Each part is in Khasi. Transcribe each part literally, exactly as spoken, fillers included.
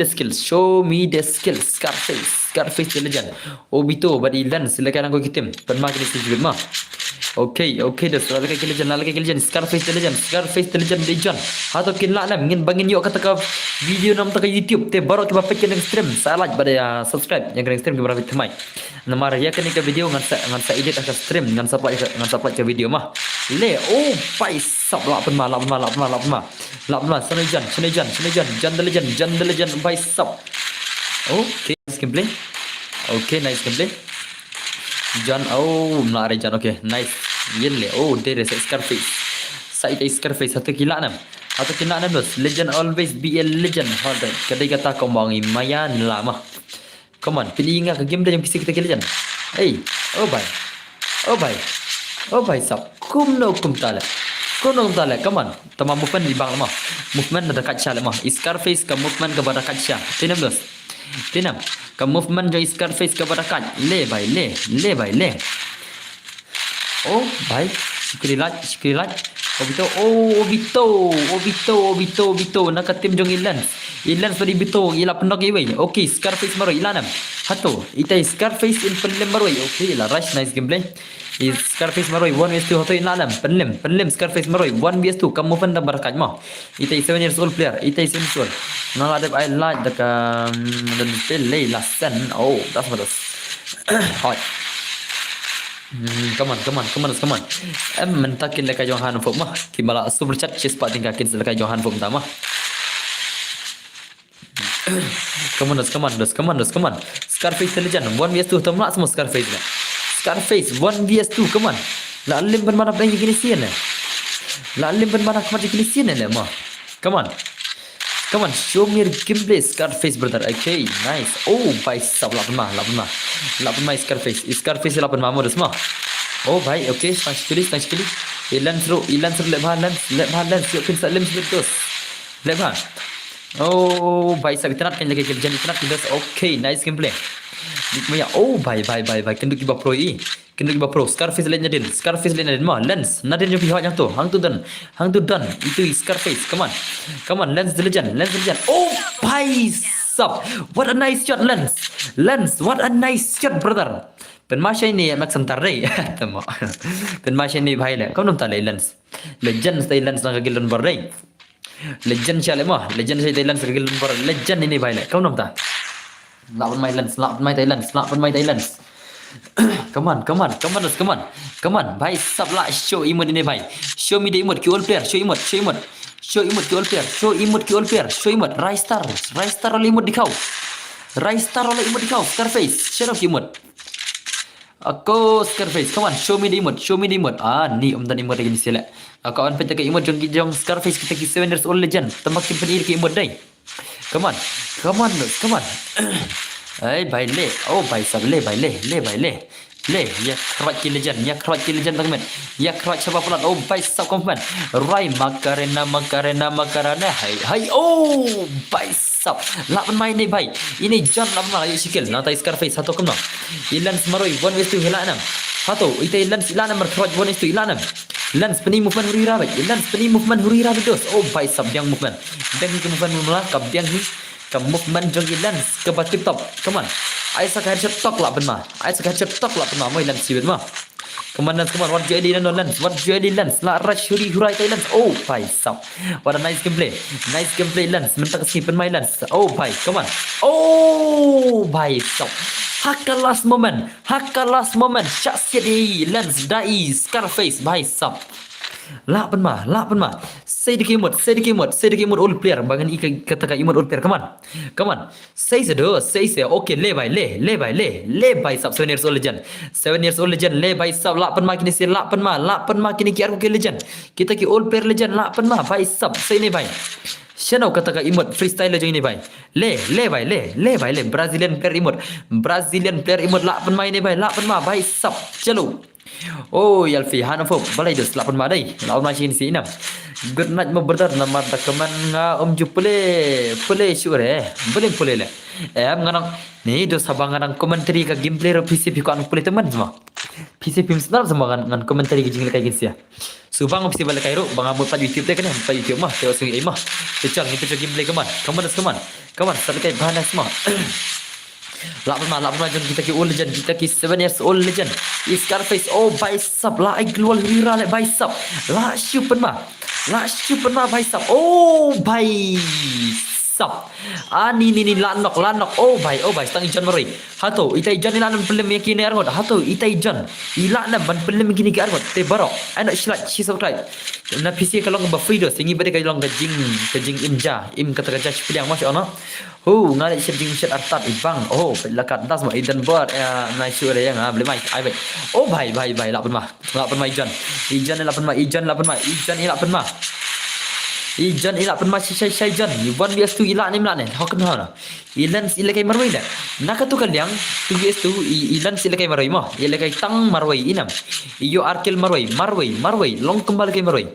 the skills. Show me the skills. Scarface. Scarface the legend. Obito bad i Lens, lehkai nangko ki team. Pynma kine ki jubit ma. Okay, okay, dos. La lehkai ki legend, la lehkai ki legend. Scarface the legend, Scarface the legend, legend. Hato kin lah ne em, ngin ba ngin ïoh kata ka video na kata ka YouTube. Te baroh kiba peit kane ka stream, sa like bad subscribe. Ïa kane ka stream kiba peit thymmai. Namar ïa kane ka video ngan sa, ngan sa edit ha ka stream, ngan sa upload, ngan sa upload ka video ma. Le, oh, bhai sab, lah pynma, lah pynma, lah pynma, lah pynma. Lah pynma, shane jan, shane jan, shane jan, jan the legend, jan the legend, bhai sab. Okay, nice gameplay. Okay, nice gameplay. Jan, oh, mla re jan, okay, nice. Ïen le, oh, dei re, sa i Scarface. Sa ita i Scarface, hato ki lah ne em. Hato ki lah ne em, dos. Legend always be a legend. Hato, ka dei kata ka ong i Mayan lama. Come on, pyn-i nga ka game da jong phi kita ki legend. Hey, oh bhai. Oh bhai. Oh bhai sab. Kumno kumta le. Kumno kumta le. Come on. Tama movement i bang lama. Movement da kat sha lama. I Scarface ka movement kaba da kat sha. Tinem dos. Tinem. Ka movement jong i Scarface kaba da kat. Le bhai, le. Le bhai, le. Oh bhai, shikri laj, shikri laj. Obito, oh, Obito, Obito, Obito, Obito. Na ka team jong i Lens. I Lens bad i Obito, i la pynlong iwei. Okay, Scarface marwei, i lah ne em. Hato, ita i Scarface in pynlem marwei. Okay, i la rush, nice gameplay. I Scarface marwei, one versus two, hato i lah ne em. Pynlem, pynlem Scarface marwei, one versus two. Kam movement da barakat mo. Ita i seven years old player, ita i seven years old. Nga la dep ai laj da ka, mm, da pele la sen. Oh, das madas. Hot. Hmm, come on, come on, come on, come on. Em, mynta kin lehkai jong Hanfop ma. Kiba la super chat shi spah tyngka kin lehkai jong Hanfop mynta ma. Come on, dos, come on, dos, come on, dos, come on. Scarface the legend, one versus two, tam lah semua Scarface le. Scarface, one versus two, come on. La lim ban mana pdeng kini sien le. La lim ban mana khmat kini sien le ma. Come on. Come on, show me your gameplay, Scarface brother. Okay, nice. Oh, bhai sab, lah pynma, lah pynma. Lah pynma Scarface. Scarface lah pynma mo dos ma. Oh bhai, okay, thanks kili, thanks kili. I Lens ruh, i Lens ruh leh bha Lens, leh bha Lens. Ïoh phin sa lim sbit dos. Leh bha. Oh, bhai sab, itynnad kan lehkai ki legend, itynnad ki dos. Okay, nice gameplay. Dik maya. Oh bhai, bhai, bhai, bhai. Kynduh kiba pro i. Kynduh kiba pro. Scarface leh nadien. Scarface leh nadien ma. Lens. Nadien jong phi hot hangto. Hangto don. Hangto don. Itu i Scarface. Come on. Come on. Lens the legend. Lens the legend. Oh, bhai sab. What a nice shot, Lens. Lens. What a nice shot, brother. Pynma shane ïa mak santar dei. Tama. Pynma shane bhai le. Kam nom ta le Lens. Legend stay Lens na ka Guild War dei. Legend sha le ma, legend sha Thailand, sa ka Guild War, legend ini bhai le. Kam nom ta. Lah pynma Lens, lah pynma Lens, lah pynma Lens. Come on, come on, come on, come on. Come on, bhai sab lah show emote ini bhai. Show me the emote, ki all player, show emote, show emote. Show emote, ki all player, show emote, ki all player, show emote. Ristar, Ristar wala emote dikhaw. Ristar wala emote dikhaw, Scarface, shano ki emote. Ako Scarface, come on, show me the emote, show me the emote. Ah, ni ym don emote lagi ni sila. Ako on pynta ka emote jong ki jong Scarface kita ki seven years old legend. Tama ki pynir ki emote dei. Come on, come on, come on. Ai, bhai le. Oh, bhai sab le, bhai le, le, bhai le. Le, ïa khrwat ki legend, ïa khrwat ki legend tang met. Ïa khrwat shaba palat. Oh, bhai sab, come on. Rai Macarena, Macarena, Macarena. Hai, hai. Oh, bhai sab. Lah pynma ini bhai. Ini John lah pynma, ïa shikil. Nangta i Scarface, hato kumno. I Lens marwei, one versus two, hi lah nam. Hato, ita i Lens, i lah nam, marwei, one versus two, i lah nam. Lens, pynmih movement huri hura bhai. I Lens, pynmih movement huri hura bhai dos. Oh, bhai sab, biang movement. Biang hi ka movement mula, ka biang hi ka movement jong i Lens, kaba tip top. Come on. Ai sa ka headshot tok lah pynma. Ai sa ka headshot tok lah pynma. Mo i Lens, siwit ma. Come on, Lens, come on. Wat ju eli Lens, wat ju eli Lens. La rush huri hurai tai Lens. Oh, bhai sab. What a nice gameplay. Nice gameplay, Lens. Mynta ka sngi pynmai Lens. Oh, bhai, come on. Oh, bhai sab. Ha ka last moment. Ha ka last moment. Shah siat i Lens. Da i Scarface, bhai sab. Lah pynma, lah pynma. Sei da ki emote, sei da ki emote, sei da ki emote all player. Ba ngan i ka, kata ka emote all player. Come on. Come on. Sei se do, sei se. Okay, le bhai, le, le bhai, le. Le bhai sab seven years old legend. Seven years old legend, le bhai sab, lah pynma kine se, lah pynma, lah pynma kine ki arku ki legend. Kita ki all player legend, lah pynma, bhai sab, sei ne bhai. Shano kata ka emote freestyle jong ini bhai. Le, le bhai, le, le bhai, le. Brazilian player emote. Brazilian player emote, lah pynma ini bhai, lah pynma, bhai sab. Chalo. Oh, Yalfi, hana fo, balai dos, lah pynma dei. Lah pynma shin si inam. Good night, my brother, namar da kaman nga um ju pule, pule sure, pule pule le. Em, nga nang, ni dos haba nga nang commentary ka gameplay ro P C P ko ang pule teman semua. P C P mesti dalam semua ngan, ngan commentary ka jingle kai ginsia. Tu bang phi ba lehkai ruh, bang mut pat YouTube te kan, pat YouTube mah, te wat sngi ei mah. Te chang, ni te chang gameplay, come on, come on, come on. Come on, start lehkai bha nice mah. Lah pynma, lah pynma jong kita ki old legend, kita ki seven years old legend. I Scarface, oh bhai sab, lah ai glwal hira leh bhai sab. Lah shu pynma. Lah shu pynma bhai sab. Oh bhai sab. Ah ni ni ni lah nok, lah nok. Oh bhai, oh bhai, stang i John marwei. Hato, ita i John i lah ban pynlem ïa kine arngut. Hato, ita i John i lah ban pynlem ïa kine ki arngut. Te baroh. Ai noh shi like, shi subscribe. Na P C ka long ba free dos, ngi ba dei ka long ka jing, ka jingim ja, im kata ka ja shi pdiang mas ono. Hu, nga leh shet jingim shet artat i bang. Oh, la kat das ma i don bor, eh, na shu re nga, beli mai, ai bai. Oh, bhai, bhai, bhai, lah pynma. Lah pynma i John. I John lah pynma, i John lah pynma, i John lah pynma. I John lah pynma, shai, shai, shai John. I one V S two i lah ne, im lah ne. Hok noh. I Lens i lehkai marwei ne. Na katu ka liang, two V S two, i, i Lens i lehkai marwei mo. I lehkai tang marwei i nam. I ïoh ar kill marwei, marwei, marwei. Long kumba lehkai marwei.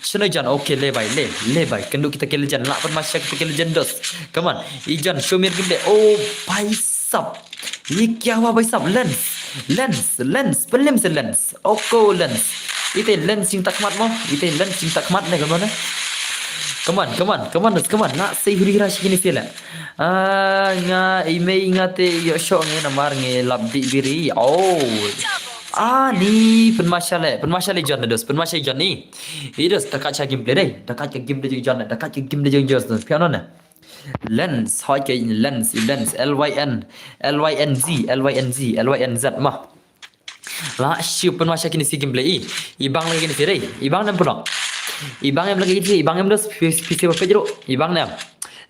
Shano i John, okay, le bhai, le, le bhai. Kynduh kita ki legend, lah pynma sha kita ki legend dos. Come on, i John, show me your gameplay. Oh, bhai sab. Ye kya hua bhai sab, Lens. Lens, Lens, pynlem se Lens. Oko Lens. Ita i Lens jingtakhmat mo, ita i Lens jingtakhmat ne, come on, eh. Come on, come on, come on, come on. Lah sei huri hira shi kine sila. Ah, nga, i mei nga te ïoh shoh ngi namar ngi lap dih biri. Oh. Ah, ni, pynma sha le, pynma sha le John dos, pynma sha John ni. I dos, da kat sha gameplay dei, da kat ka gameplay jong John, da kat ka gameplay jong John, phi ano ne. Lens, hoi ke Lens, i Lens, L Y N, L Y N Z, L Y N Z, L Y N Z, ma. Lah shu pynma sha kine si gameplay i. I bang lagi kine si dei. I bang nem pynlong. I bang em lagi kine si, i bang em dos, phi, phi si ba pejro, i bang nem.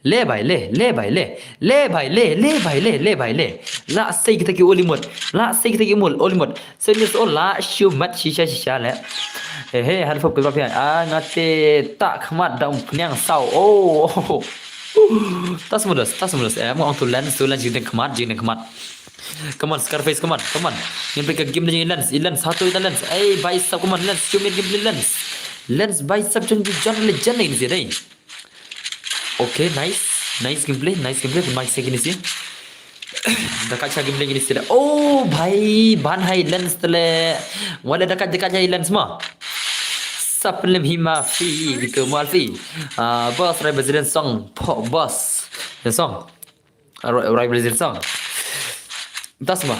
Le bhai le, le bhai le, le bhai le, le bhai le, le bhai le. Lah sei kita ki olimut. Lah sei kita ki mul, olimut. Senyus o lah shu mat shisha shisha le. He he, har fop ki ba phi. Ah, nga te ta khmat da um pniang saw. Oh. Tas mudas, tas mudas. Eh, mo ang tu Lens, tu Lens jingdeng khmat, jingdeng khmat. Come on, Scarface, come on, come on. Ngin peit ka game da jong i Lens, i Lens, hato ita Lens. Ei, bhai sab, come on, Lens, show me game play Lens. Lens, bhai sab, jong i John legend ni si dei. Okay, nice. Nice gameplay, nice gameplay. Pynma sha kine si. Da kat sha gameplay kine si dei. Oh, bhai, ban hai Lens tele. Wala da kat, da kat hai Lens ma. Sa pynlem hi ma phi, gitu ma phi. Ah, boss, rai ba ziden song, pho, boss. Den song. Rai, rai ba ziden song. Das ma.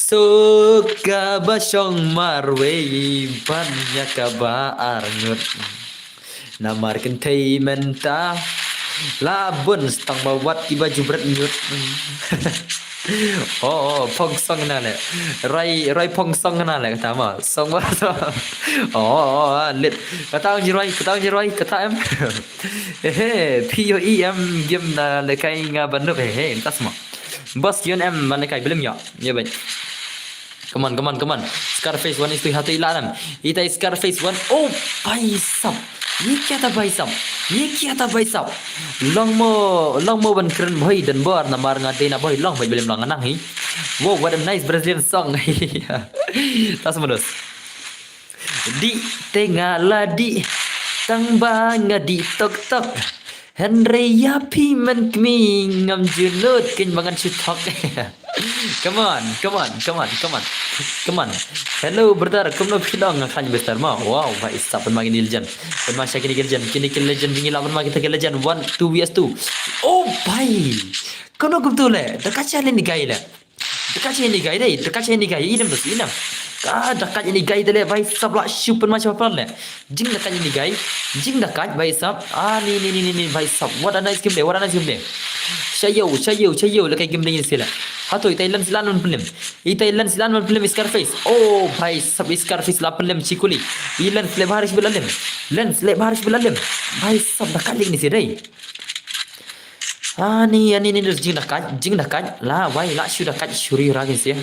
Suka ba shong marwei ban ïa kaba arngut. Namar kynthei mynta la bun stang ba wat kiba ju bret ñiut. Oh, oh, phong song na le. Rai, rai phong song na le kata ma. Song ba song. Oh, oh, oh, lit. Kata ang ji rai, kata ang ji rai, kata em. He he, P O E M game na lehkai nga ban nup, he he, tas ma. Boss Yon M ban lehkai, blim ïa. Ïa bhai. Come on, come on, come on. Scarface one is to hati la lam. Ita Scarface one. Oh, bhai sab. Ye kya tha bhai sab? Ye kya tha bhai sab? Long mo, long mo ban kren bhai dan bor namar nga dei na bhai long bhai blim long nang hi. Wow, what a nice Brazilian song. Tas mudas. Dih te nga la dih tang ba nga dih tok tok. Hynrei ïa phi man kmie ngam ju nud kein ba ngan shu thok. Come on, come on, come on, come on. Come on. Hello brother, kumno phi long? Nga khlaiñ bester ma. Wow, bhai sab, pynma kine ki legend. Pynma sha kine ki legend, kine ki legend, ngi lah pynma kita ki legend. One, two V S two. Oh bhai. Kumno kumtu le? Da ka cha le ni gai le. Da ka cha ni gai dei, da ka cha ni gai, inem bas, inem. Ka da ka ni gai de le, bhai sab, lah shu pynma sha pynlem le. Jing da ka ni gai, jing da ka, bhai sab. Ah, ni, ni, ni, ni, ni, bhai sab. What a nice game de, what a nice game de. Shayo, shayo, shayo, lehkai game de ni sila. Hato, ita i Lens i lah ban pynlem. Ita i Lens i lah ban pynlem Scarface. Oh, bhai sab, Scarface lah pynlem shi kuli. I Lens leh bha shi ba la lem. Lens leh bha shi ba la lem. Bhai sab, da ka ni sila dei. Ani, ani ni, jing da ka, jing da ka, la, bhai, lah shu da ka, shu ri ra kine si.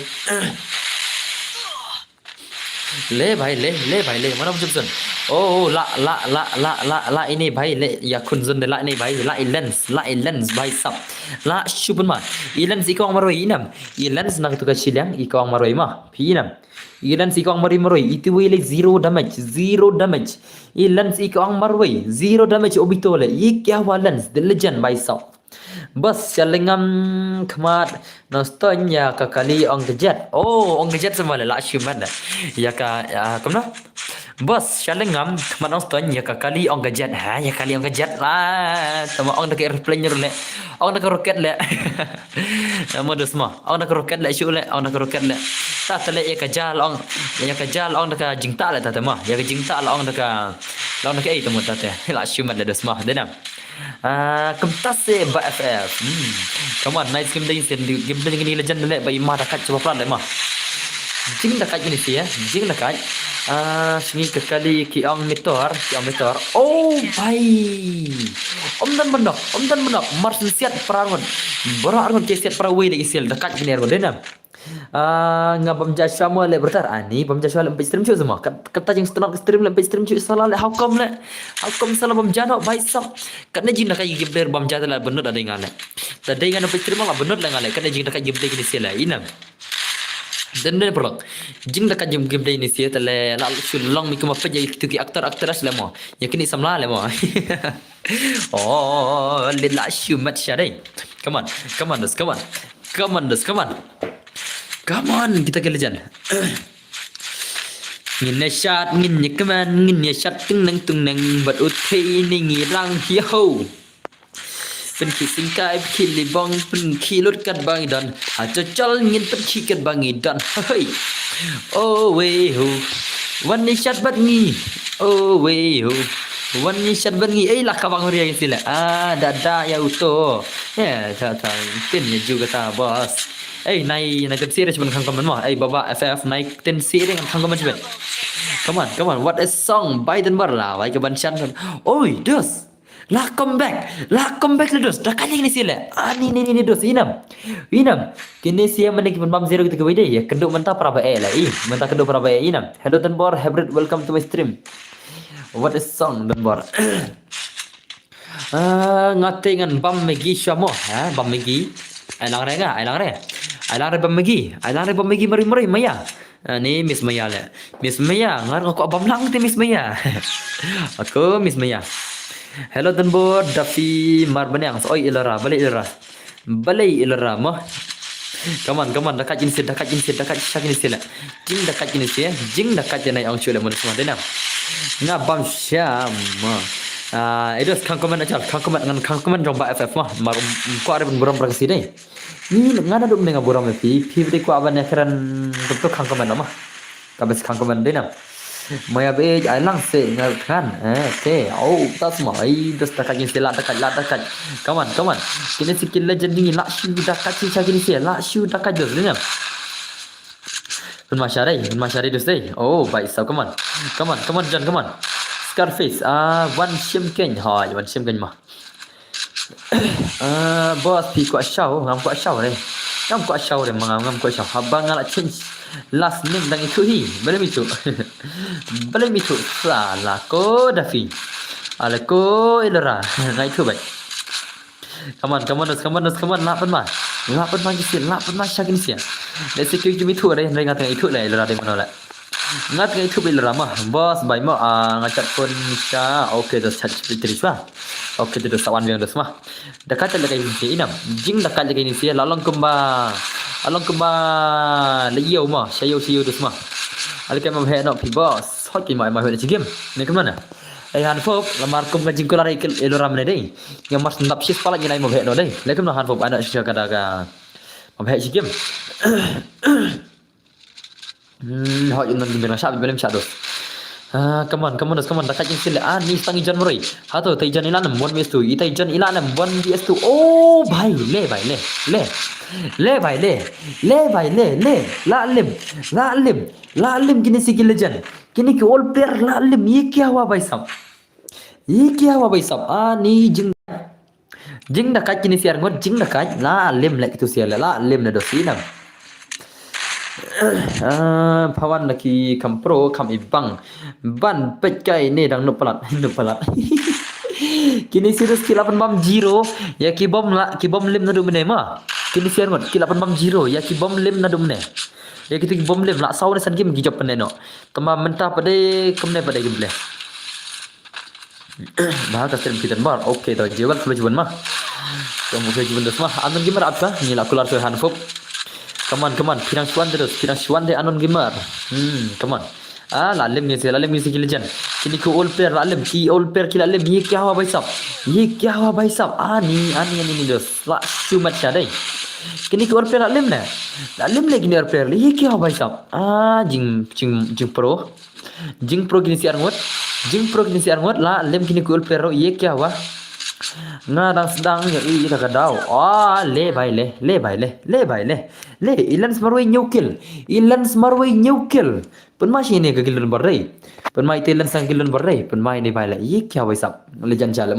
Le bhai, le, le bhai, le, mana Jobson. Oh, oh, la, la, la, la, la, la, ini bhai, le, ïa khun zon de la ini bhai, la i Lens, la i Lens, bhai sab. Lah shu pynma. I Lens i kong marwei inem. I Lens na katu ka shiliang, i kong marwei ma. Phi inem. I Lens i kong marwei marwei, itu wei le zero damage, zero damage. I Lens i kong marwei, zero damage obito le. Ye kya hua Lens, the legend bhai sab. Bas, sha lengam khmat, na ston ïa ka kali ong ka jet. Oh, ong ka jet sama le, lah shu man da. Ïa ka, ïa, kumno? Boss, shaleng ngam, khmat ong ston, ïa ka kali ong ka jet, ha, ïa ka kali ong ka jet, la, tama ong da ka aeroplane ruh leh, ong da ka rocket leh. Tama dos ma, ong da ka rocket leh, shu leh, ong da ka rocket leh. Ta ta leh ïa ka ja la ong, ïa ka ja la ong da ka jingtah leh ta ta ma, ïa ka jingtah la ong da ka, la ong da ka ei ta ma ta ta, la shu mat leh dos ma, dei nam. Ah, kumta se Bah F F. Hmm. Come on, nice game dei sien, game dei ngi la jan leh ba i ma da kat cuba plan leh ma. Jing da kat ini sien, jing da kat. Ah, sngi ka kali ki ong mitor, ki ong mitor. Oh, bai. Om dan menok, om dan menok. Mar sen siat para ngut. Bara ngut ki siat para wei lagi sial da kat kini ngut dei nam. Ah, nga bam ja sha mo leh brother. Ani bam ja sha leh page stream shu semua. Kat kata jing setenat stream leh page stream shu salah leh how come leh. How come salah bam ja no bai sap. Kat ne jing da kai game player bam ja leh benut ada nga leh. Tadi nga no page stream lah benut leh nga leh. Kat ne jing da kai game player kini sih leh. Inam. Dan ne perlok. Jing da kai game game play ini sih leh la shu long mi kuma page ya itu ki aktor aktores leh mo. Ya kini samla leh mo. Oh, leh la shu mat sha dei. Come on, come on, dos, come on. Come on, dos, come on. Come on, kita ke legend. Ngin ïa shat, ngin ïa kmen, ngin ïa shat, tung neng, tung neng, bad u thei ni ngi rang, yo. Pynkhih singkai, pynkhih libong, pynkhih lut kat ba ngi don. Ha chol chol ngin pynkhih kat ba ngi don. Hei. Oh, wei, ho. Wan ïa shat bad ngi. Oh, wei, ho. Wan ïa shat bad ngi. Ei, la ka bang ria ïa sila. Ah, da, da, ïa uto. Ya, ta, ta. Tin ïa ju kata, boss. Ei, nai, nai tin siri cuman khang comment mo. Ei, baba, F F, nai tin siri ngan khang comment cuman. Come on, come on. What a song. Biden bar la. Wai ka ban shan. Oi, dos. La come back. La come back le dos. Da kali ni sila. Ah, ni, ni, ni, ni dos. Inam. Inam. Kini sia mane ki ban bam zero kita ke wai dei. Ya, kynduh mynta para ba eh la. Ih, mynta kynduh para ba eh. Inam. Hello, Tanbor. Hybrid, welcome to my stream. What a song, Tanbor. Ah, nga te ngan bam Maggi sha mo, ha, bam Maggi. Ai lang re nga, ai lang re. Ai lang re bam Maggi, ai lang re bam Maggi mari mari Maya. Ah, ni Miss Maya le. Miss Maya, nga nga kwah bam lang te Miss Maya. Aku Miss Maya. Hello Tanbor, Daffy Marbaniang. Oi Ilora, balei Ilora. Balei Ilora mo. Come on, come on, da kat kini sia, da kat kini sia, da kat sha kini sia le. Jing da kat kini sia, jing da kat janai ong chule mo semua denam. Nga bam sha mo. Ah, itu khang comment aja, khang comment ngan khang comment jong ba F F mo. Mar um, um, kwah ada burom berang si dei. Ni nga da dum dengan burom phi, phi beri kwah ban ya keren betul khang comment lama. Ka bes khang comment dei nam. Maya bej ai lang se ngal kan. Eh, te. Oh, tas ma. Ai, dos da kat jing se la da kat, la da kat. Come on, come on. Kini si ki legend ni la shu da kat si sa kini si la shu da kat dos dei nam. Pun ma sharai, pun ma sharai dos dei. Oh, bai sa, come on. Come on, come on, John, come on. Scarface. Ah, wan shim keny. Hai, wan shim keny ma. Ah, boss, phi kwah shaw, ngam kwah shaw re. Ngam kwah shaw re, ma nga ngam kwah shaw. Haba nga la change last name dang ithuh hi. Balei mi ithuh? Balei mi ithuh? Sala ko Daffy. Ala ko Ilora. Nga ithuh bai. Come on, come on, come on, come on. Lah pynma. Lah pynma ki sia, lah pynma sha ki sia. Let's see, ki mi ithuh re, nga tang ithuh le Ilora de mano le. Nga teng ithuh bad Ilora ma. Boss bai mo, ah, nga chat phone sha. Okay, dos chat bad Tris ma. Okay, dos sa wan biang dos ma. Da kat lehkai ni si inam. Jing da kat lehkai ni si la long kumba. La long kumba. La ïew ma. Sha ïew, sha ïew dos ma. Ala kai ma he no phi boss. Hot ki ma ma he no chi game. Ni kumna na. Ai han fop, la mar kum ka jingkular Ilora mane dei. Nga mar sendap shis pala ngi nai ma he no dei. Le kumna han fop ana sha ka da ka. Ma he chi game. Hmm, hoi, non gimir nga shah, bim shah dos. Ah, come on, come on, dos, come on. Da kat jing sile. Ah, ni stang ijan muroi. Hato, tai jan ilanem, one V S two. Itai jan ilanem, one V S two. Oh, bai, le, bai, le, le. Le, bai, le. Le, bai, le, le. La lim, la lim, la lim kini si ki legend. Kini ki all player la lim. Ye kya hua, bhai sahab? Ye kya hua, bhai sahab? Ah, ni jing Jing da kat kini siar ngut, jing da kat, la lim lek tu siar la, la lim na dosi nam. Ah, pawan laki kam pro, kam ibang. Ban pet kai ne dang nup palat, nup palat. Kini serius ki lapan bam zero, ya ki bom la, ki bom lim na du mene ma. Kini siar ngut, ki lapan bam zero, ya ki bom lim na du mene. Ya kita ki bom lim, la saw ne san kim ki jop pene no. Tama menta pade, kumne pade kim ble. Bah, ka stream kita bar. Okay, to jiwan kalo jiwan ma. Kamu ke jiwan dos ma. Anon gamer apa? Ni la kular tu han fop. Come on, come on. Pirang suan terus, pirang suan de anon gamer. Hmm, come on. Ah, la lem ngi se, la lem ngi se ki legend. Kini ki old player la lem, ki old player ki la lem, ye kya hua bhai sahab. Ye kya hua bhai sahab. Ani, ani, ani, ani dos. La shu mat sha dai. Kini ki old player la lem ne. La lem le kini old player le, ye kya hua bhai sahab. Ah, jing, jing, jing pro. Jing pro kini si arngut. Jing pro kini si arngut, la lem kini ki old player ro, ye kya hua. Nga dang sdang ya i ita ka daw. Ah, le bhai le, le bhai le, le bhai le. Le, i Lance marwei hynñiew kill. I Lance marwei hynñiew kill. Pynmai shi ne ka kill number dai. Pynmai te Lance sang kill number dai. Pynmai ne bhai le. Ye kya bhai sahab. Legend cha le.